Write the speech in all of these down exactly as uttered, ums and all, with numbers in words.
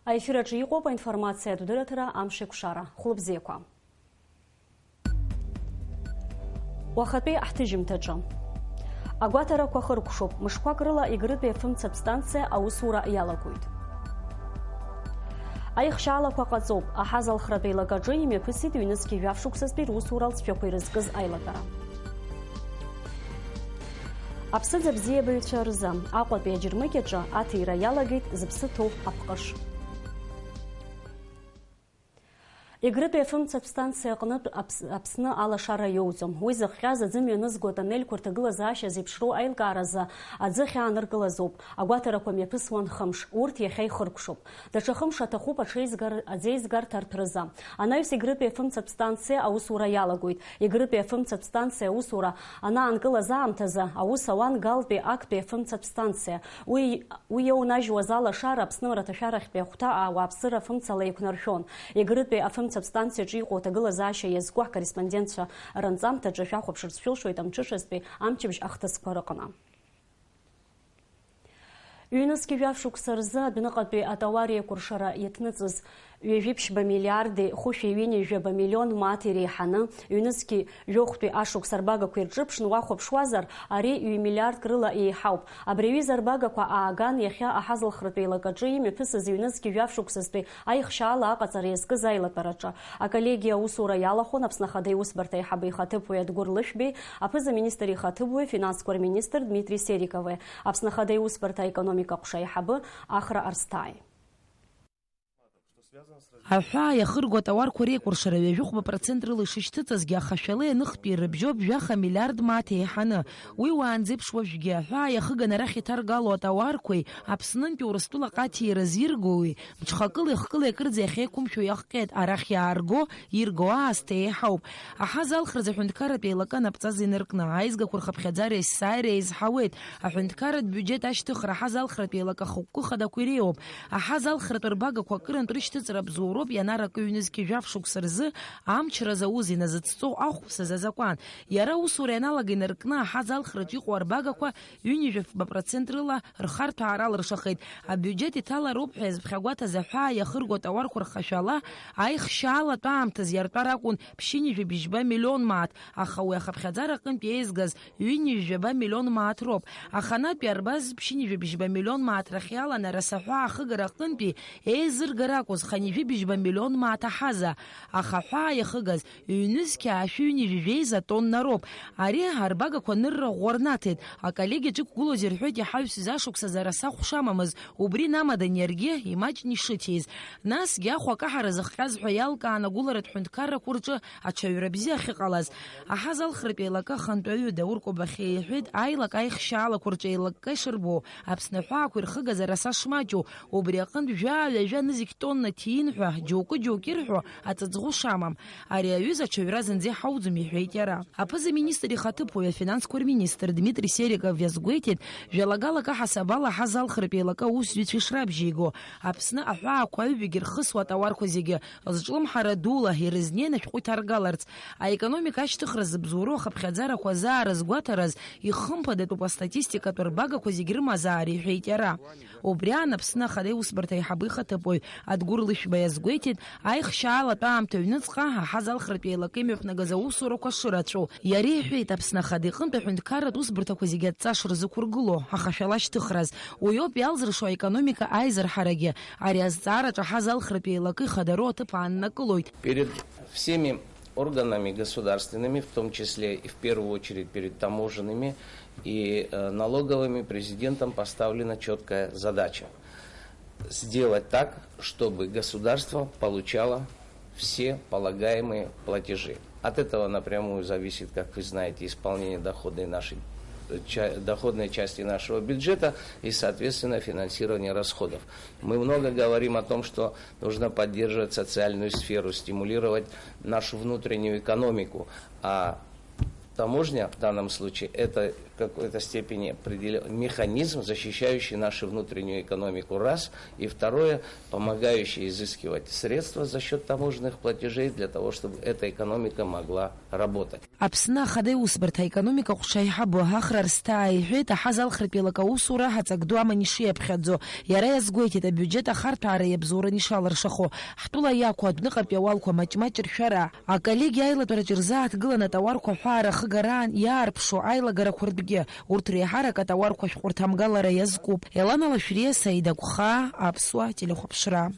Аефир аҿы иҟоуп аинформациатә дырраҭара Амшеикәшара. Хәлыбзиақәа. Уахатәи ҳҭыжьымҭаҿы. Агәаҭарақәа хыркәшоуп, мышқәак рыла Егрытәи афымцатә станциа аусура иалагоит. Аихшьаалақәа ҟаҵоуп, аҳазалхратә еилакаҿы имҩаԥысит ҩнызқьи жәафшықәсазтәи русура алҵшәақәа ирызкыз аилатәара. Аԥсыӡ абзиабаҩцәа рзы Аҟәатәи аџьармыкьаҿы аҭира иалагеит зыԥсы ҭоу апҟыш. Егрытәи афымцатә станциа аҟнытә Аԥс-, Аԥсны алашара иоуӡом. Уи зыхҟьаз аӡы мҩанызго атоннельқәа рҭагылазаашьа зеиԥшроу аилкааразы аӡы ахьааныркылаз ауп. Агәаҭарақәа мҩаԥысуан хымш. Урҭ иахьа ихыркәшоуп. Даҽа хымш аҭахуп аҽеизгар-, аӡеизгарҭа арҭәразы. Анаҩс Егрытәи афымцатә станциа аусура иалагоит. Егрытәи афымцатә станциа аусура анаанкылаз аамҭазы аус ауан Галтәи актәи афымцатә станциа. Уи, уи иоунажьуаз алашара Аԥсны мраҭашәарахьтәи ахәҭа ауааԥсыра афымцала еиқәнаршәон. Егрытәи афымцатә станциаҿы иҟоу аҭагылазаашьа иазку ҳкорреспондентцәа ранҵамҭаҿы шәахәаԥшырц шәылшоит амҽышазтәи амчыбжь ахҭысқәа рыҟны. Ҩнызқьи жәаф шықәса рзы адәныҟатәи атауар еикәыршара иаҭныҵыз ҩажәи ԥшьба миллиарди хәышәи ҩынҩажәаба миллион мааҭ иреиҳаны, ҩнызқьи жәохәтәи ашықәс арбагақәа ирҿыԥшны уахәаԥшуазар, ари ҩ-миллиардк рыла еиҳауп. Абри аҩыза арбагақәа ааган иахьа аҳазалхратә еилакаҿы имҩаԥысыз ҩнызқьи жәаф шықәсазтәи аихшьаала аҟаҵара иазкыз аилатәараҿы. Аколлегиа аусура иалахәын Аԥсны Ахада Иусбарҭа аиҳабы ихаҭыԥуаҩ Адгәыр Лышәбеи, аԥыза-министр ихаҭыԥуаҩ, финансқәа рминистр Дмитри Серикови, Аԥсны Ахада Иусбарҭа аекономика аҟәша аиҳабы Ахра Арсҭааи. Аҳәаа иахырго атауарқәа реикәыршара ҩажәихәба процент рыла ишышьҭыҵызгьы, ахашәала ианыхтәирыбжьоуп жәаха миллиард мааҭ еиҳаны. Уи уаанӡа еиԥш уажәгьы аҳәаа иахыганы арахь иҭаргало атауарқәеи Аԥснынтәи Урыстәылаҟа аҭира зиргоуи, мҽхакыла-ихкыла акырӡа иахьеиқәымшәо иахҟьеит, арахь иаарго, ирго аасҭа еиҳауп. Аҳазалхразы аҳәынҭқарратә еилакы анапҵазы инаркны, аизгақәа рхыԥхьаӡара есааира еизҳауеит. Аҳәынҭқарратә биуџьет ашьҭыхра аҳазалхратә еилакы ахықәкы хадақәа иреиуоуп. Аҳазалхратә рбагақәа акырынтә рышьҭыҵра бзоуроуп, ианарак ҩнызқьи жәаф шықәса рзы амчра зауз иназыцҵо ахәԥсаз азакәан. Иара аусура ианалага инаркны аҳазалхраҿ иҟоу арбагақәа ҩынҩажәа процент рыла рхарҭәаара алыршахеит. Абиуџьет иҭалароуп ҳәа иазԥхьагәаҭаз аҳәаа иахырго атауарқәа рхашәала аихшьаалатә аамҭазы иартәар акәын ԥшьынҩажәи бжьба миллион мааҭ, аха уи ахыԥхьаӡара аҟынтә еизгаз ҩынҩажәи жәаба миллион мааҭ роуп. Аханатә иарбаз ԥшьынҩажәи бжьба миллион мааҭ рахь иаланы араса аҳәаа ахыгара аҟынтәи еизыргар акәыз хынҩажәи бжьба миллион мааҭ аҳаза, аха аҳәаа иахыгаз ҩнызқьи аашәи ҩынҩажәи жәеиза тонна роуп. Ари арбагақәа анырра ӷәӷәа рнаҭеит. Аколлегиаҿы иқәгылоз ирҳәоит иҳаҩсыз ашықәсазы араса хә шамамыз, убри инамаданы иаргьы имаҷны ишыҭиз. Насгьы ахә акаҳара зыхҟьаз ҳәа иалкаан агәыларатә ҳәынҭқаррақәа рҿы аҽаҩра бзиа ахьыҟалаз. Аҳазалхратә еилакы ахантәаҩы Даур Кобахьиа иҳәеит, аилак аихшьаалақәа рҿы еилакка ишырбо, Аԥсны аҳәаақәа ирхыгаз араса шмаҷу, убри аҟынтә жәаа-ҩажәа нызқь тонна ҭиин ҳәа џьоукы-џьоукы ирҳәо аҵыҵӷәы шамам. Ари аҩыза аҽаҩра зынӡа иҳауӡом, иҳәеит иара. Аԥыза-министр ихаҭыԥуаҩ, афинансқәа рминистр Дмитри Сериков иазгәеиҭеит, жәалагалак аҳасабала аҳазалхратә еилакы аусзуҩцәа ишрабжьеиго, Аԥсны аҳәаақәа аҩбагьы ирхысуа атауарқәа зегьы зҿлымҳара дула ирызнеины ашәҟәы иҭаргаларц, аекономика ашьҭыхра зыбзоуроу ахыԥхьаӡарақәа азаарызгәаҭараз ихымԥадатәуп астатистикатә рбагақәа зегь рымазаара, иҳәеит иара. Убри аан Аԥсны Ахада Иусбарҭа аиҳабы ихаҭыԥуаҩ Адгәыр Лышәба иазгәеиҭеит, аихшьаалатә аамҭа аҩныҵҟа аҳазалхратә еилакы имҩаԥнагаз аусурақәа шырацәоу. Иара иҳәеит, Аԥсны Ахада иҟынтә аҳәынҭқарратә усбарҭақәа зегьы адҵа шырзықәыргыло, ахашәала шьҭыхраз. Уиоуп иалзыршо аекономика аизырҳарагьы. Ари азҵаараҿы аҳазалхратә еилакы ихадароу аҭыԥ ааннакылоит. Перед всеми органами государственными, в том числе и в первую очередь перед таможенными и, э, налоговыми, президентом поставлена чёткая задача сделать так, чтобы государство получало все полагаемые платежи. От этого напрямую зависит, как вы знаете, исполнение доходной нашей, э, ча-, доходной части нашего бюджета и, соответственно, финансирование расходов. Мы много говорим о том, что нужно поддерживать социальную сферу, стимулировать нашу внутреннюю экономику. А таможня в данном случае — это В какой-то степени определён механизм, защищающий нашу внутреннюю экономику, раз, и второе, помогающий изыскивать средства за счёт таможенных платежей для того, чтобы эта экономика могла работать. Аԥсны Ахада Аусбарҭа аекономика ҟәша аиҳабы Ахра Арсҭаа иҳәеит, аҳазалхратә еилак аусура аҵак ду аман ишиаԥхьаӡо. Иара иазгәеиҭеит, абиуџьет ахарҭәаара иабзоураны ишалыршахо, ҳтәыла иақәу адәныҟатәи ауалқәа маҷ-маҷ ршәара, аколлегиа аилатәараҿы ирзааҭгылан атауарқәа аҳәаа рахыгараан иаарԥшу аилагарақәа ртәгьы, урҭ реиҳарак атауарқәа ашәҟәы рҭамгалара иазкуп. Елана Лашәриа, Саида Гәхаа, Аԥсуа телехәаԥшра.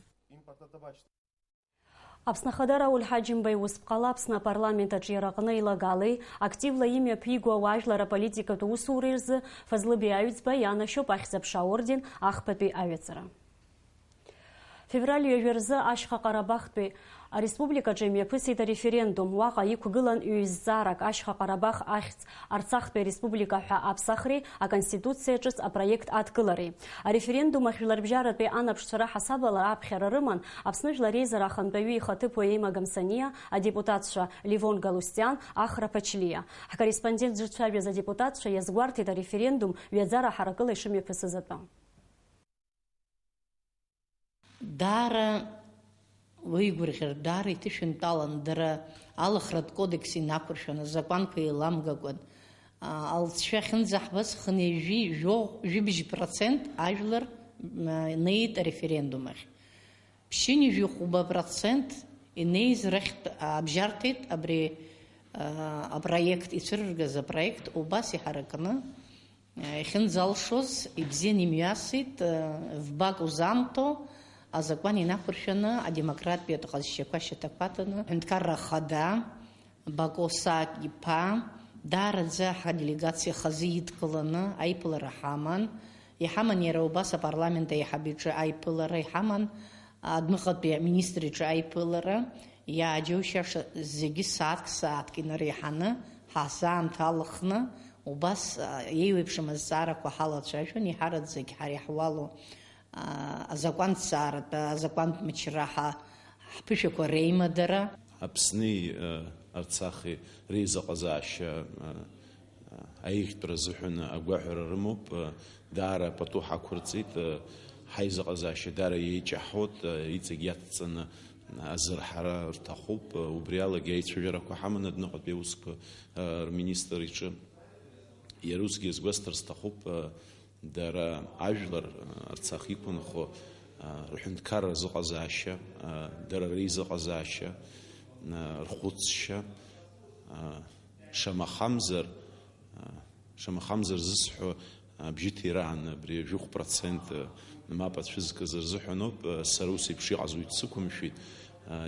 Аԥсны Ахада Рауль Ҳаџьымба иусԥҟала Аԥсны апарламент аҿиараҟны еилагалеи активла имҩаԥиго ауаажәлар аполитикатә усуреи рзы Фазлыбеи Аҩӡба ианашьоуп Ахьӡ-аԥша аорден ахԥатәи аҩаӡара. Февраль ҩажәа рзы Ашьха Ҟарабахтәи ареспубликаҿы имҩаԥысит ареферендум. Уаҟа иқәгылан ҩ-зҵаарак, Ашьха Ҟарабах ахьӡ Арцахтәи ареспублика ҳәа аԥсахреи Аконституциа ҿыц апроект адкылареи. Ареферендум ахь жәларбжьаратәи анаԥшцәа раҳасабала аԥхьара рыман Аԥсны Жәлар Реизара ахантәаҩы ихаҭыԥуаҩ Ема Гамсаниа, адепутатцәа Левон Галустиан, Ахра Ԥачлиа. Ҳкорреспондент дзырцәажәаз адепутатцәа иазгәарҭеит ареферендум ҩаӡара ҳаракыла ишымҩаԥысыз атәы. Даара уеигәырӷьар, даара иҭышәынтәалан, дара алахратә кодекс инақәыршәаны, азакәанқәа еиламгакәан, а, алҵшәа ахьынӡаҳбаз хынҩажәи жәохә-, жәибжь процент ажәлар, м, неит ареферендум ахь. Ԥшьынҩажәи хәба процент инеиз рахьтә аабжьарҭеит абри, а, апроект, ицәырыргаз апроект убас иҳаракны, Иахьынӡалшоз ибзиан имҩасит, вбак узамҭо, азакәан инақәыршәаны, адемократтәиатә ҟазшьақәа шьаҭақәа ҭаны, Аҳәынҭқарра Ахада Бако Саак-иԥа, даараӡа ҳаделегациа хазы идкыланы аиԥылара ҳаман. Иҳаман иара убас апарламент аиҳаб иҿы аиԥылара, иҳаман адәныҟатәи аминистр иҿы аиԥылара, иааџьоушьаша зегьы сааҭк-сааҭк инареиҳаны, ҳазаамҭа алхны, убас, а, еиуеиԥшым азҵаарақәа ҳалацәажәон, еиҳараӡак ҳара иаҳуало, а, азакәанҭҵааратә, азакәанҭ мчра ҳа-, ҳԥышәақәа реимадара. Аԥсни, а, Арцахи реизыҟазаашьа, а, аиӷьтәра азыҳәан агәаҳәара рымоуп, даара пату ҳақәырҵеит, ҳаизыҟазаашьа даара еиҷаҳауеит, иҵегь иацҵаны азырҳара рҭахуп, убри алагьы аицәажәарақәа ҳаман адәныҟатәи аусқәа рминистр иҿы. Иара усгьы иазгәасҭар сҭахуп, дара ажәлар Арцах иқәынхо рҳәынҭқарра азыҟазаашьа, дара реизыҟазаашьа, рхәыцшьа, Шамахамзар, шамахамзар зысҳәо, абжьы ҭираан абри жәохә процент мап ацәызкыз рзыҳәаноуп, сара ус еиԥш иҟаз уаҩ дсықәымшәеит,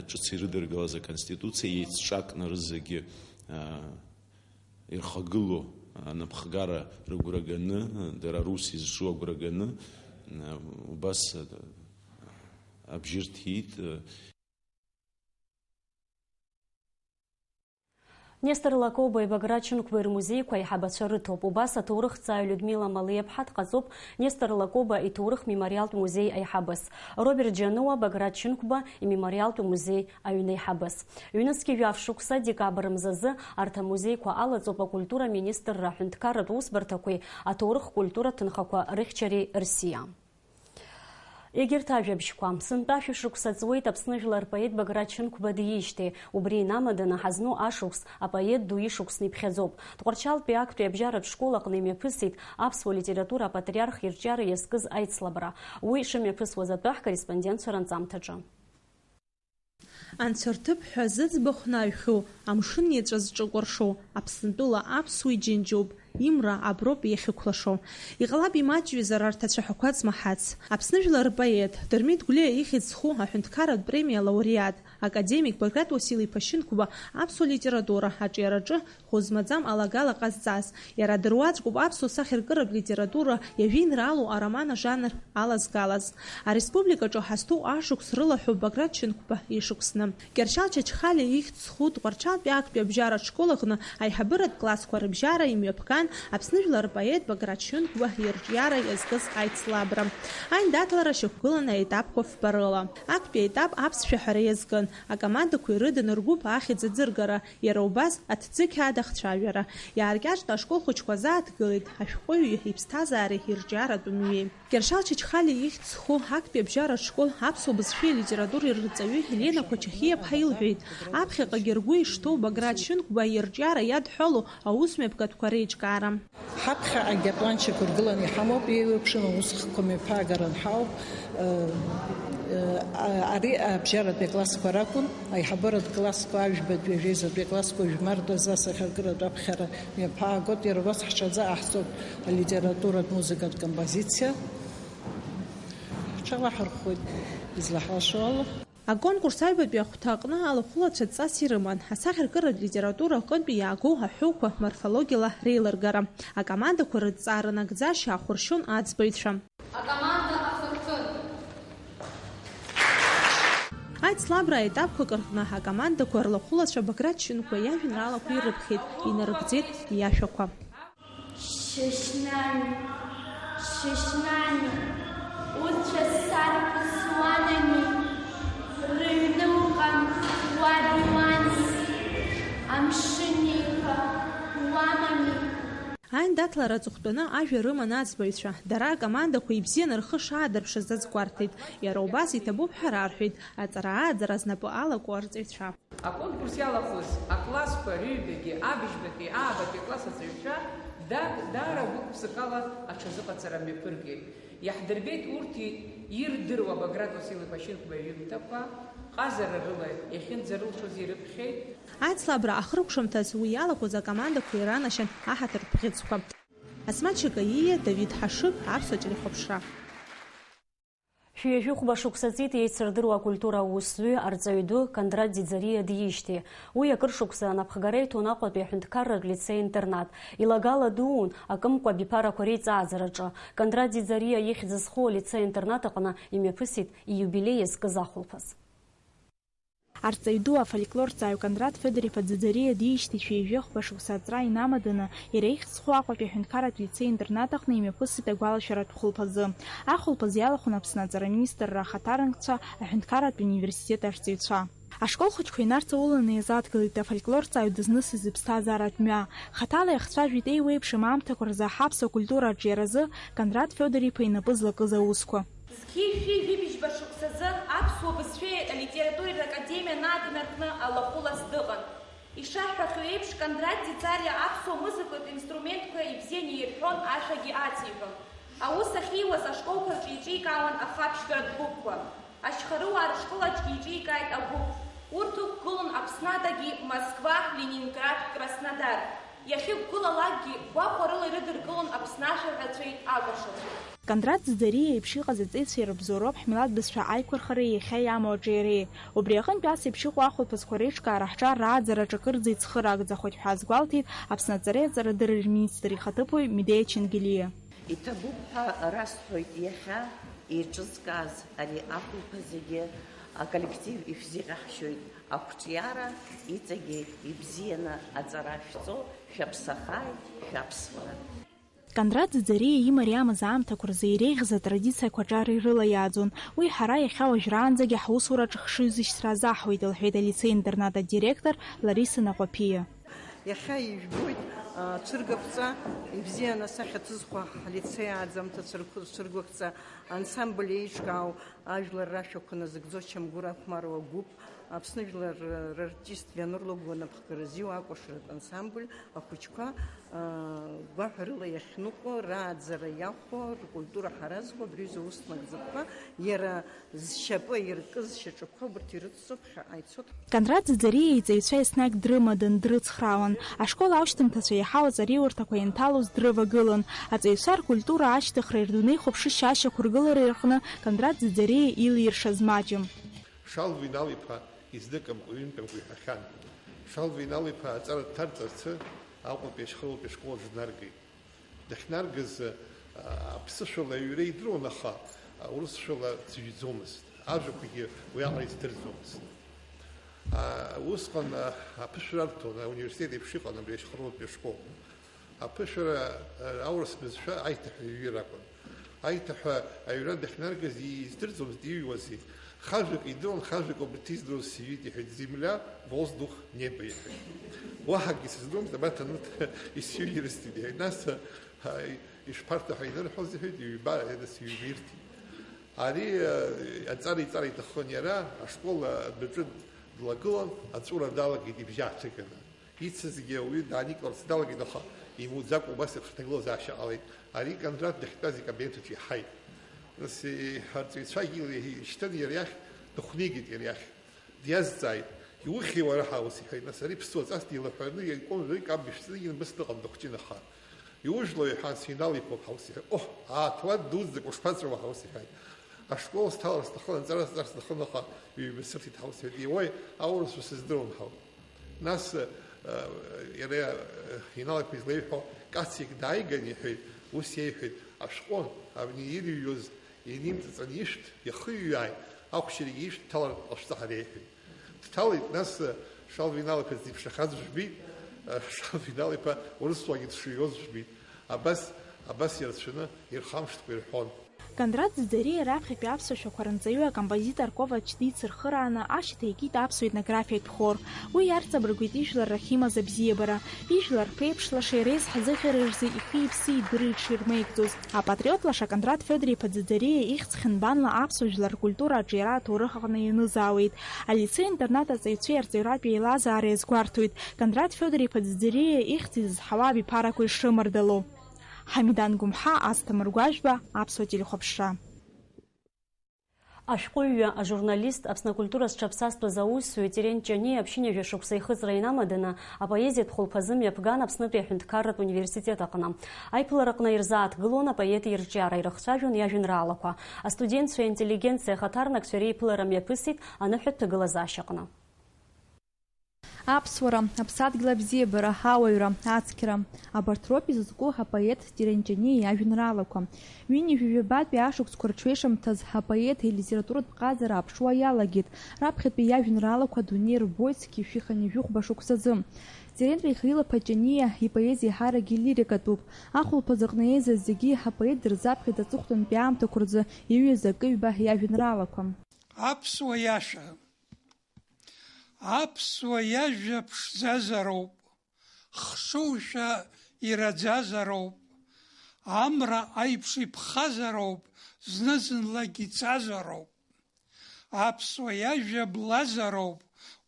ҿыц ирыдыркылаз аконституциа еицҿакны рызегьы ирхагылоу анапхгара рыгәра ганы, дара рус изҿу агәра ганы, убас абжьы рҭиит. Нестор Лакоба-и Баграт Шьынқәба-и рмузеиқәа аиҳабацәа рыҭоуп. Убас аҭоурыхҭҵааҩ Людмила Малиаԥҳа дҟаҵоуп Нестор Лакоба иҭоурых мемориалтә музеи аиҳабыс, Роберт Џьануа Баграт Шьынқәба имемориалтә музеи аҩны аиҳабыс. Ҩнызқьи жәаф шықәса декабр мзазы арҭ амузеиқәа алаҵоуп акультура министрра аҳәынҭқарратә усбарҭақәеи аҭоурых-культуратә ҭынхақәа рыхьчареи рсиа. Егьырҭ ажәабжьқәа. Сынтәа шәышықәса ҵуеит Аԥсны жәлар рпоет Баграт Шьынқәба диижьҭеи. Убри инамаданы ҳазну ашықәс апоет ду ишықәсны иԥхьаӡоуп. Тҟәарчалтәи актәи абжьаратә школ аҟны имҩаԥысит аԥсуа литература апатриарх ирҿиара иазкыз аицлабра. Уи шымҩаԥысуаз атәы ҳкорреспондентцәа ранҵамҭаҿы. Анцәа рҭыԥҳәа зыӡбахә наҩхьоу, амшын иаҵәа зҿыкәыршоу, Аԥсынтәыла аԥсуа иџьынџьуп, имра аброуп иахьықәлашо. Иҟалап имаҷҩызар арҭ ацәаҳәақәа змаҳац. Аԥсны жәлар рпоет, Дырмит Гәлиа ихьӡ зху аҳәынҭқарратә премиа алауреат, академик Баграт Уасил-иԥа Шьынқәба аԥсуа литература аҿиараҿы хәы змаӡам алагала ҟазҵаз, иара дыруаӡәкуп аԥсуа сахьаркыратә литература иажәеинраалоу ароман ажанр алазгалаз. Ареспубликаҿы ҳазҭоу ашықәс рылаҳәоуп Баграт Шьынқәба ишықәсны. Кьыршьал Чачхалиа ихьӡ зху Тҟәарчалтәи актәи абжьаратә школ аҟны аиҳабыратә классқәа рыбжьара имҩаԥган Аԥсны жәлар рпоет Баграт Шьынқәба ирҿиара иазкыз аицлабра. Аиндаҭлара шьақәгылан аетапқәа фба рыла. Актәи аетап аԥсшәа ҳәара иазкын. Акомандақәа ирыдын ргәыԥ ахьӡ аӡыргара, иара убас аҭӡы қьаад ахцәажәара. Иааркьаҿны ашкол хәыҷқәа азааҭгылеит ашәҟәыҩҩы иԥсҭазаареи ирҿиаратә мҩеи. Кьыршьал Чачхалиа ихьӡ зху актәи абжьаратә школ аԥсуа бызшәеи алитературеи рырҵаҩы Елена Қәачахиаԥҳа илҳәеит, аԥхьаҟагьы ргәы ишҭоу Баграт Шьынқәба ирҿиара иадҳәалоу аусмҩаԥгатәқәа реиҿкаара. Ҳаԥхьаҟагьы апланчақәа ргыланы иҳамоуп, еиуеиԥшым аусхқәа мҩаԥаагара анҳауп. Э, э, а-, ари абжьаратәи аклассқәа ракәын, аиҳабыратә классқәа, ажәбатәи, ажәеизатәи аклассқәа, жәмардазы асахьаркыратә аԥхьара мҩаԥаагоит, иара убас ҳҽаӡа аҳҵоит алитературатә музыкатә композициа. Ҳҽалаҳархәуеит, излаҳалшо ала. Аконкурс аҩбатәи ахәҭа аҟны алахәылацәа ҵас ирыман, асахьаркыратә литература аҟынтәи иаагоу аҳәоуқәа морфологиала реилыргара. Акомандақәа рыдҵа рынагӡашьа ахәыршьон аӡбаҩцәа. Акоманда ахырхын. Аицлабра аетапқәак рҟны акомандақәа рлахәылацәа Баграт Шьынқәба иажәеинраалақәа ирыԥхьеит, инарыгӡеит иашәақәа. Шьышьнани, шьышьнани, уцәа саркьысуанани, рыҩны уҟан, уа диуани, амшын еиқәа уамани. Аиндаҭлара аҵыхәтәаны ажәа рыман аӡбаҩцәа, дара акомандақәа ибзианы рхы шаадырԥшыз азгәарҭеит, иара убас иҭабуп ҳәа рарҳәеит, аҵара-ааӡара знапы алаку арҵаҩцәа. Аконкурс иалахәыз аклассқәа рыҩбагьы абыжьбатәи аабатәи акласс аҵаҩцәа да-, даара гәык-ԥсыкала аҽазыҟаҵара мҩаԥыргеит. Иаҳдырбеит урҭ и-, ирдыруа Баграт Васил-иԥа Шьынқәба иҩымҭақәа, ҟазара рыла иахьынӡарылшоз ирыԥхьеит. Аицлабра ахыркәшамҭаз уи иалахәыз акомандақәа иранашьан аҳаҭыртә бӷьыцқәа. Асмаҭ Шьакаииа, Давид Ҳашыг, Аԥсуа телехәаԥшра. Шәи ҩажәи хәба шықәса ҵит еицырдыруа акультура аусзуҩ, арҵаҩы ду Кондрат Ӡиӡариа диижьҭеи. Уи акыр шықәса анапхгара иҭон Аҟәатәи аҳәынҭқарратә лицеи-интернат. Илагала дуун, акымкәа абиԥарақәа реиҵааӡараҿы. Кондрат Ӡиӡариа ихьӡ зху алицеи-интернат аҟны имҩаԥысит ииубилеи иазкыз ахәылԥаз. Арҵаҩ ду, афольклорҵаҩ Кондрат Федор-иԥа Ӡиӡариа диижьҭеи шәи ҩажәи хәба шықәса аҵра инамаданы, иара ихьӡ зху Аҟәатәи аҳәынҭқарратә лицеи-интернат аҟны имҩаԥысит агәалашәаратә хәылԥазы. Ахәылԥаз иалахәын Аԥсны аҵара аминистрра ахаҭарнакцәа, аҳәынҭқарратә университет арҵаҩцәа. Ашкол хәыҷқәа инарҵауланы иазааҭгылеит афольклорҵаҩ дызнысыз иԥсҭазааратә мҩа. Хаҭала иахцәажәеит еиуеиԥшым аамҭақәа рзы ҳаԥсуа культура аҿиаразы Кондрат Федор-иԥа инапы злакыз аусқәа. Зқьи шәи жәибжьба шықәсазы аԥсуа бызшәеи алитературеи ракадемиа нааднаркны алахәылас дыҟан. Ишаҳҳәахьоу еиԥш, Кондрат Ӡиӡариа аԥсуа музыкатә инструментқәа ибзианы ирҳәон, ашәагьы ациҳәон. Аус ахьиуаз ашколқәа рҿы еиҿикаауан ахәаԥшьгаратә гәыԥқәа. Ашьхарыуаа рышкол аҿгьы еиҿикааит агәыԥ. Урҭ ықәгылон Аԥсны адагьы Москва, Ленинград, Краснодар. Иахьықәгылалакгьы гәахәарыла ирыдыркылон Аԥсны ашәаҳәацәеи акәашацәеи. Кондрат Ӡиӡариа еиԥш иҟаз аҵеицәеи рыбзоуроуп ҳмилаҭ бызшәа аиқәырхареи иахьа иамоу аҿиареи. Убри аҟынтә ас еиԥш иҟоу ахәылԥазқәа реиҿкаара ҳҿар рааӡараҿы акырӡа ицхыраагӡахоит ҳәа азгәалҭеит Аԥсны аҵареи аҵарадырреи рминистр ихаҭыԥуаҩ Медеиа Ченгелиа. Иҭабуп ҳәа расҳәоит иахьа еиҿызкааз ари ахәылԥазгьы, аколлектив ишәзеиӷьаҳшьоит ақәҿиара, иҵегьы ибзианы аҵара шәҵо, шәаԥсахааит, шәаԥсуара! Кондрат Ӡиӡариа имариамыз аамҭақәа рзы иреиӷьыз атрадициақәа аҿар ирылаиааӡон. Уи ҳара иахьа уажәраанӡагьы ҳусураҿы хшыҩзышьҭра азаҳуеит, лҳәеит алицеи-интернат адиректор Лариса Наҟәаԥиа. Иахьа ижәбоит, а, цәыргақәҵа, ибзианы асахьа ҭызхуа ҳлицеи ааӡамҭа цәыргақәҵа ансамбль еиҿкаау ажәлар рашәақәа назыгӡо Чамгәыр Ақәмаруа гәыԥ, Аԥсны жәлар рартист Вианор Логуа напхгаразы иоуа акәашаратә ансамбль ахәыҷқәа, а, гәаҳәарыла иахьныҟәо, рааӡара иахәо, ркультура ҳаразқәа, абри аҩыза аус нагӡатәқәа, иара зшьапы иркыз шьаҿақәа убарҭ ирыццо ԥхьаҟа ицоит. Кондрат Ӡиӡариа иҵаҩцәа еснагь дрымадан, дрыцхраауан. Ашкол аушьҭымҭацәа иаҳау аҵариурҭақәа ианҭалоз дрывагылан. Аҵаҩцәа ркультура ашьҭыхреи рдунеихәаԥшышьа ашьақәыргылареи рҟны Кондрат Ӡиӡариа илиршаз маҷым. Шалва Инал-иԥа изныкымкәа, ҩынтәымкәа иҳәахьан. Шалва Инал-иԥа аҵара дҭарҵарцы Аҟәатәи ашьхарантәи ашкол аҿы днаргеит. Дахьнаргаз, а, аԥсышәала аҩра идыруан, аха аурысшәала дзыжәӡомызт. Ажәақәагьы уиаҟара издырӡомызт. А, усҟан, а, аԥышәара арҭон, ауниверситет еиԥш иҟан абри ашьхарантәи ашкол. Аԥышәара, а, аурыс бызшәа аиҭаҳәа иҩыр акәын. Аиҭаҳәа аҩра дахьнаргаз издырӡомызт иҩуази. Хажәак идыруан, хажәак убырҭ издыруаз сиҩит, иҳәеит, земля, воздух, небо, иҳәеит. Уаҳагьы сыздыруамызт, абарҭ анырҭ исҩеирсит, иҳәеит. Нас, а, ишԥарҭаху инырҳәоз, иҳәеит, ҩба, нас ҩба ирҭеит. Ари, а, аҵара иҵара иҭахын иара, ашкол адәаҿы длагылан, аҵәуара далагеит ибжьы ааҭыганы. Ицызгьы ауаҩы дааникыларц далагеит, аха имуӡакәа убас еиԥш аҭагылазаашьа ҟалеит. Ари Кондрат дахьтәаз икабинет аҿы иҳаит. Нас, е-, арҵаҩцәагьы ишьҭын иара иахь, дыхәнеигеит иара иахь. Диазҵааит, "Иухьи уара?" ҳәа ус иҳәеит. Нас ари ԥсуаҵас дилаҳәаны иакәын жәаҩык аб ишәҵаны имбыц дыҟан дыхәҷын аха. "Иужәлои?" ҳәа синалиԥоуп ҳәа ус иҳәеит. "Оҳ, ааҭуа дуӡӡак ушԥаҵәуа?" ҳәа ус иҳәеит. Ашкол сҭалар сҭахын, анҵара сҵар сҭахын, аха ҩба сырҭеит ҳәа ус иҳәеит. "Иуеи, аурыс ус здыруам" ҳәа. Нас, э, иара, э, иналақәа излеиҳәо, кацик дааиган иҳәеит, ус иеиҳәеит, "Ашәҟәы абни ирыҩуаз инимҵаҵан ишәҭ, иахыҩааит, ахәшьарагьы ишәҭ дҭалартә ҟашәҵа" ҳәа реиҳәеит. Дҭалеит, нас, э, шалва иналақәаз диԥшахаз жәбеит, э, шалва инал иԥа урысуагьы дшыҩуаз жәбеит. Абас, абас ирацәаны ирхамышҭкәа ирҳәон. Кондрат Ӡиӡариа раԥхьатәи аԥсуа шәақәа рынҵаҩы акомпозитор Ковач дицырхырааны ашьаҭа икит аԥсуа етнографиатә хор. Уи иарҵабыргуеит ижәлар рахь имаз абзиабара, ижәлар рԥеиԥш лаша иреизҳаз ыӷьара рзы ихи-иԥси идырит ширмеигӡоз. Апатриот лаша Кондрат Федор-иԥа Ӡиӡариа ихьӡ хьынбанла аԥсуа жәлар ркультура аҿиара аҭоурых аҟны ианызаауеит. Алицеи-интернат аҵаҩцәеи арҵаҩратә еилазаара иазгәарҭоит, Кондрат Федор-иԥа Ӡиӡариа ихьӡ изызҳауа абиԥарақәа ишрымардало. Ҳамидан Гәымҳа, Асҭамыр Гәажәба, Аԥсуа телехәаԥшра. Ашәҟәыҩҩы, ажурналист, Аԥсны акультура зҽаԥсазтәыз аусзуҩ Терент Ҷаниа ԥшьынҩажәа шықәса ихыҵра инамаданы апоезиатә хәылԥазы мҩаԥган Аԥснытәи аҳәынҭқарратә университет аҟны. Аиԥылараҟны ирзааҭгылон апоет ирҿиара, ирыхцәажәон иажәеинраалақәа. Астудентцәеи аинтеллигенциа ахаҭарнакцәеи реиԥылара мҩаԥысит аныҳәатә ҭагылазаашьаҟны. Аԥсуара, аԥсадгьыл абзиабара, ауаҩра, ацқьара, абарҭ роуп изызку апоет Терент Ҷаниа иажәеинраалақәа. Ҩынҩажәи жәабатәи ашықәсқәа рҽеишамҭаз апоет илитературатә ҟазара аԥшуа иалагеит. Раԥхьатәи иажәеинраалақәа адунеи рбоит зқьи жәшәи хынҩажәи хәба шықәсазы. Терент Михаил-иԥа Ҷаниа ипоезиа еиҳаракгьы лирикатәуп. Ахәылԥазы аҟны еизаз зегьы апоет дырзаԥхьеит аҵыхәтәантәи аамҭақәа рзы иҩыз акы-ҩба иажәеинраалақәа. Аԥсуа иаша. Аԥсуа иажәа ԥшӡазароуп, хшыушәа ираӡазароуп, амра аиԥш иԥхазароуп, зны-зынлагь иҵазароуп. Аԥсуа иажәа блазароуп,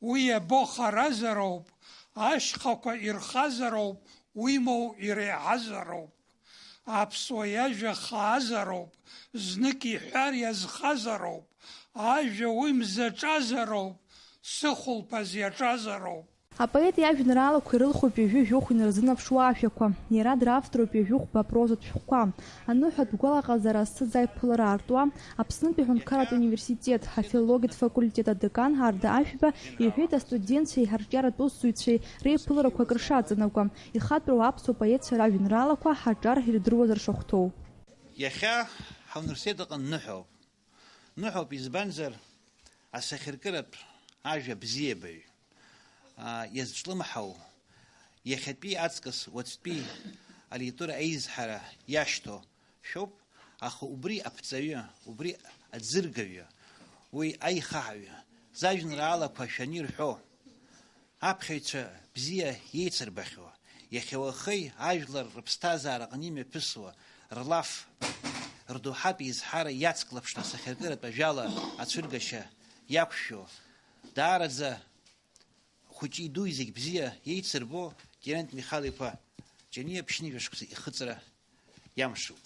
уи иабо харазароуп, ашьхақәа ирхазароуп, уимоу иреиҳазароуп. Аԥсуа иажәа хаазароуп, знык иҳәар иазхазароуп, ажәа уи мзаҿазароуп, сыхәылԥаз иаҿазароуп. Апоет иажәеинраалақәа ирылхуп ҩажәи жәохә инарзынаԥшуа ашәақәа. Иара дравторуп ҩажәи хәба апрозатә шәҟәқәа. Аныҳәатә гәалаҟазаара асыӡ аиԥылара аартуа, Аԥснытәи аҳәынҭқарратә университет афилологиатә факультет адекан Арда Ашәба иҳәеит астудентцәеи арҿиаратә усзуҩцәеи реиԥыларақәа акрышаҵанакуа. Ихатәроу аԥсуа поетцәа ражәеинраалақәа ҳаҿар ирдыруазар шахәҭоу. Иахьа ҳауниверситет аҟны ныҳәоуп. Ныҳәоуп, избанзар, асахьаркыратә ажәа бзиабаҩ, аа, иазҿлымҳау, иахьатәи аҵкыс уаҵәтәи алитература аизҳара иашьҭоу шәоуп, аха убри аԥҵаҩы, убри аӡыргаҩы, уи аихаҳаҩы, зажәеинраалақәа шәанирҳәо, аԥхьаҩцәа бзиа иеицырбахьоу, иахьа уахеи ажәлар рыԥсҭазаараҟны имҩаԥысуа, рлаф, рдоуҳатә еизҳара иацклаԥшны асахьаркыратә ажәала ацәыргашьа иақәшәо, даараӡа хәыҷи дуи зегь бзиа иеицырбо Терент Михал-иԥа Ҷаниа ԥшьынҩажәа шықәса ихыҵра иамшуп.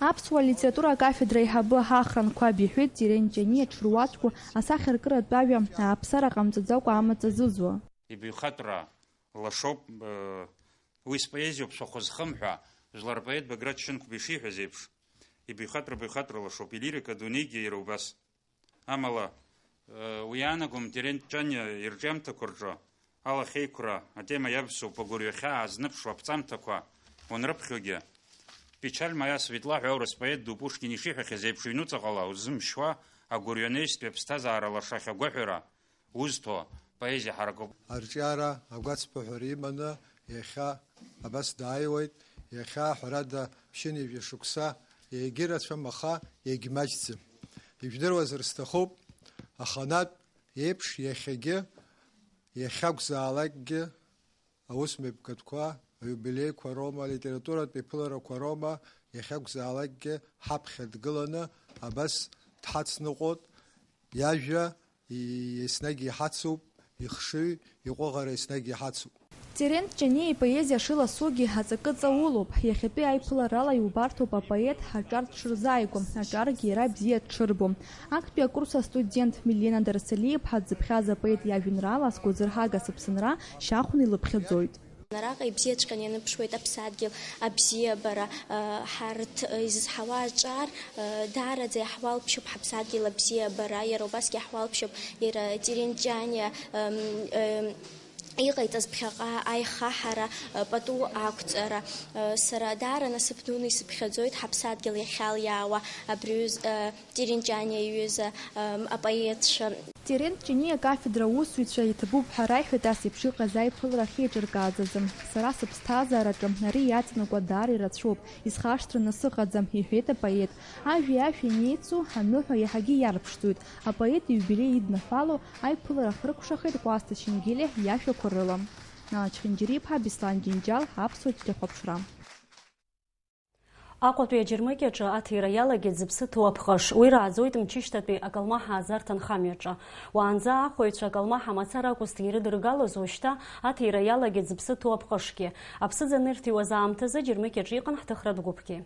Аԥсуа литература акафедра аиҳабы Ахра Анқәаб иҳәеит, Терент Ҷаниа дшыруаӡәку асахьаркыратә ажәа ааԥсара ҟамҵаӡакәа амаҵ азызуа. Ибаҩхатәра лашоуп, э, уи споезиоуп шәахәа зхымҳәа, жәлар рпоет Баграт Шьынқәба ишиҳәаз еиԥш, ибаҩхатәра баҩхатәра лашоуп, илирика адунеигьы иара убас. Амала, э, уи иаанагом Терент Ҷаниа ирҿиамҭақәа рҿы алахьеиқәра атема иавсуп, агәырҩа хьаа аазныԥшуа аԥҵамҭақәа уанрыԥхьогьы. Печаль моя светла ҳәа аурыс поет ду Пушкин ишиҳәахьаз еиԥш, ҩнуҵаҟала узымшьуа агәырҩа анаҩстәи аԥсҭазаара лашахь агәаҳәара узҭо поезиа ҳаракуп. Арҿиара агәацԥыҳәара иманы иахьа абас дааиуеит, иахьа, ҳәарада, ԥшьынҩажәа шықәса егьырацәам, аха егьмаҷӡам. Ижәдыруазар сҭахуп, аханатә еиԥш иахьагьы, иахьакәзаалакгьы аусмҩаԥгатәқәа, аиубилеиқәа роума, алитературатә еиԥыларақәа роума, иахьакәзаалакгьы ҳаԥхьа дгыланы абас дҳацныҟәоит, иажәа еснагь иҳацуп, ихшыҩ, иҟәыӷара еснагь иҳацуп. Терент Ҷаниа ипоезиа шыласугьы аҵакы ҵаулоуп. Иахьатәи аиԥыларала иубарҭоуп апоет аҿар дшырзааигәо, аҿаргьы иара бзиа дшырбо. Актәи акурс астудент Милена Дарсалиаԥҳа дзыԥхьаз апоет иажәеинраала Сгәазырҳага сыԥсынра шьахәны илыԥхьаӡоит. Араҟа ибзиаҵәҟьаны ианыԥшуеит аԥсадгьыл абзиабара, ы, ҳарҭ, ы, изызҳауа аҿар, ы, даараӡа иаҳуалԥшьоуп ҳаԥсадгьыл абзиабара, иара убасгьы иаҳуалԥшьоуп иара Терент Ҷаниа, ым, ым, иҟаиҵаз ԥхьаҟа аихаҳара, ы, пату ақәҵара. Ы, сара даара насыԥ дуны исыԥхьаӡоит ҳаԥсадгьыл иахьалиаауа абри аҩыз-, ы, Терент Ҷаниа иҩыза, ым, апоетцәа. Терент Ҷаниа акафедра аусзуҩцәа иҭабуп ҳәа раҳәеит ас еиԥш иҟаз аиԥылара ахьеиҿыркааз азы. Сара сыԥсҭазаараҿы ари иаҵанакуа даара ирацәоуп, исхашҭраны сыҟаӡам, иҳәеит апоет. Ажәеи ашәеи анеицу, аныҳәа иаҳагьы иарԥшӡоит. Апоет ииубилеи идныҳәало аиԥылара ахыркәшахеит Кәасҭа Шьынгелиа иашәақәа рыла. Нана Чхинџьариа-иԥҳа, Беслан Џьынџьал, Аԥсуа телехәаԥшра. Аҟәатәи аџьармыкьаҿы аҭира иалагеит зыԥсы ҭоу аԥҟыш. Уи рааӡоит мчышьҭатәи акалмаҳа ааӡарҭа анхамҩаҿы. Уаанӡа ахәаҩцәа акалмаҳа мацара акәызҭгьы ирыдыргалоз, уажәшьҭа аҭира иалагеит зыԥсы ҭоу аԥҟышгьы. Аԥсыӡ анырҭиуаз аамҭазы аџьармыкьаҿы иҟан ҳҭыхратә гәыԥгьы.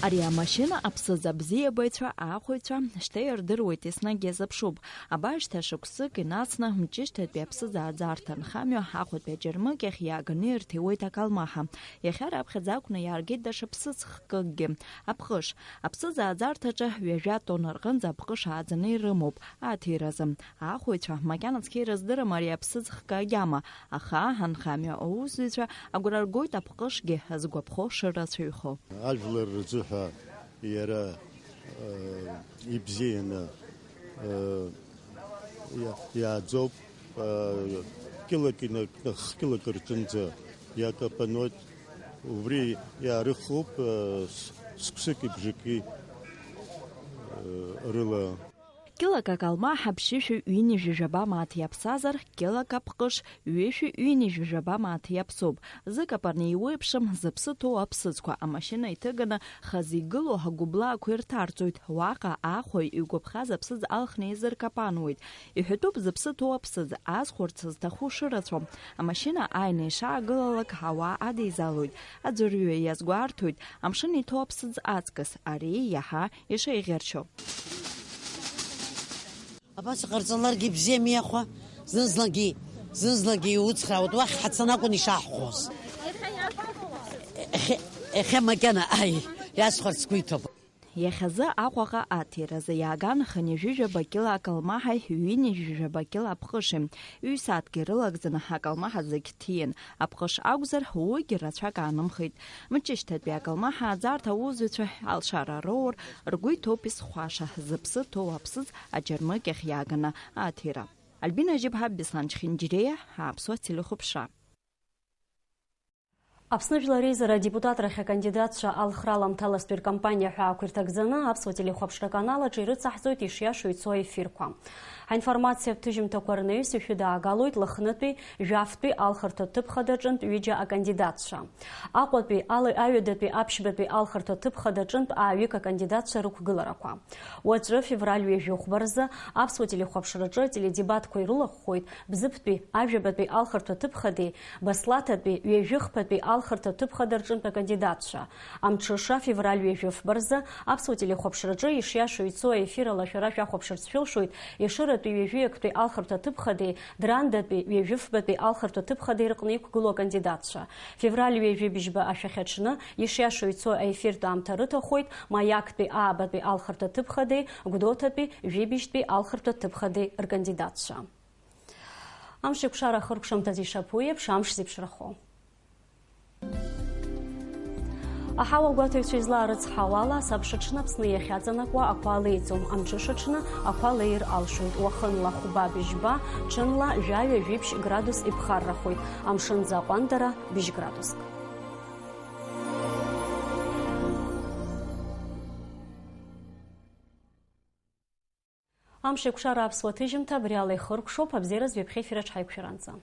Ари амашьына аԥсыӡ абзиабаҩцәа, аахәаҩцәа, шьҭа ирдыруеит, еснагь иазыԥшуп. Абар шьҭа шықәсык инацны, мчышьҭатәи аԥсыӡ ааӡарҭа анхамҩа Аҟәатәи аџьармыкьахь иааганы ирҭиуеит акалмаҳа. Иахьа раԥхьаӡа акәны иааргеит даҽа ԥсыӡ хкыкгьы. Аԥҟыш. Аԥсыӡ ааӡарҭаҿы ҩажәа тонна рҟынӡа аԥҟыш ааӡаны ирымоуп аҭиразы. Аахәаҩцәа макьана цқьа ирыздырам ари аԥсыӡ хкы агьама, аха анхамҩа аусзуҩцәа агәра ргоит аԥҟышгьы згәаԥхо шырацәаҩхо. Ажәлар рзыҳәа иара, э, ибзианы, э, иа-, иааӡоуп, э, кьылак инаркны, хкьылак рҿынӡа иакапаноит. Убри иаарыхуп, э, с-, сықәсыки бжаки, э, рыла. Кьылак акалмаҳа ԥшьышәи ҩынҩажәи жәаба мааҭ иаԥсазар, кьылак аԥҟыш ҩышәи ҩынҩажәи жәаба мааҭ иаԥсоуп. Зыкапаны еиуеиԥшым зыԥсы ҭоу аԥсыӡқәа амашьына иҭыганы хазы игылоу агәыблаақәа ирҭарҵоит. Уаҟа аахәаҩ игәаԥхаз аԥсыӡ алхны изыркапануеит. Иҳәатәуп зыԥсы ҭоу аԥсыӡ азхәарц зҭаху шырацәоу. Амашьына ааины ишаагылалак ауаа адеизалоит. Аӡәырҩы иазгәарҭоит амшын иҭоу аԥсыӡ аҵкыс ари иаҳа ишеиӷьаршьо. Абас иҟарҵаларгьы бзиами, аха зынӡагьы, зынӡагьы иуцхраауеит, уахь ҳацаны акәын ишаҳхәоз. Иахьа, иахьа макьана, аи, иасҳәарц сгәы иҭоуп. Иахьазы Аҟәаҟа аҭиразы иааган хынҩажәижәаба кьыла акалмаҳаи ҩынҩажәижәаба кьыла аԥҟыши. Ҩ-сааҭк ирылагӡаны акалмаҳа зегь ҭиин. Аԥҟыш акәзар, уигьы рацәак аанымхеит. Мчышьҭатәи акалмаҳа ааӡарҭа аусзуҩцәа алшара роур, ргәы иҭоуп изхәаша, зыԥсы ҭоу аԥсыӡ аџьармыкьахь иааганы аҭира. Альбина Жьыбҳа, Беслан Чхинџьириа, Аԥсуа телехәаԥшра. Аԥсны Жәлар Реизара адепутатрахь акандидатцәа алхра аламҭалазтәи ркампаниа ҳәаақәа ирҭагӡаны Аԥсуа телехәаԥшра канал аҿы ирыцаҳҵоит ишиашоу ицо аефирқәа. Ҳаинформациатә ҭыжьымҭақәа рнаҩс ишәыдаагалоит Лыхнытәи, Жәафтәи алхырҭатә ҭыԥ хадаҿынтә ҩыџьа акандидатцәа, Аҟәатәи, Али аҩадатәи, Аԥшьбатәи алхырҭатә ҭыԥ хадаҿынтә ааҩык акандидатцәа рықәгыларақәа. Уаҵәы, февраль ҩажәи хәба рзы, Аԥсуа телехәаԥшраҿы ателедебатқәа ирылахәхоит Бзыԥтәи, Ажәабатәи алхырҭатә ҭыԥ хадеи, Баслаҭатәи, Ҩажәи хԥатәи алхырҭатә ҭыԥ хада рҿынтә акандидатцәа. Амҽыша, февраль ҩажәи фба рзы, Аԥсуа телехәаԥшраҿы ишиашоу ицо аефир ала шәара шәахәаԥшырц шәылшоит Ешыратәи, Ҩажәи актәи алхырҭатә ҭыԥ хадеи, Драндатәи, Ҩажәи фбатәи алхырҭатә ҭыԥ хадеи рҟны иқәгылоу акандидатцәа. Февраль ҩажәи быжьба ашәахьаҽны ишиашоу ицо аефиртә аамҭа рыҭахоит Маиактәи, Аабатәи алхырҭатә ҭыԥ хадеи, Гәдоуҭатәи, Жәибжьтәи алхырҭатә ҭыԥ хадеи ркандидатцәа. Амш еиқәшара ахыркәшамҭазы ишаԥу еиԥш, амш зеиԥшрахо. Аҳауагәаҭаҩцәа излаарыцҳауала, асабша аҽны Аԥсны иахьаҵанакуа ақәа леиӡом, амҽыша аҽны ақәа леир алшоит, уахынла хәба-бжьба, ҽынла жәаҩа-жәиԥшь градус иԥхаррахоит, амшынӡы аҟәандара бжь градуск. Амш еиқәшара аԥсуа ҭыжьымҭа абри ала ихыркәшоуп, абзиараз ҩаԥхьа ефир аҿы ҳаиқәшәаранӡа.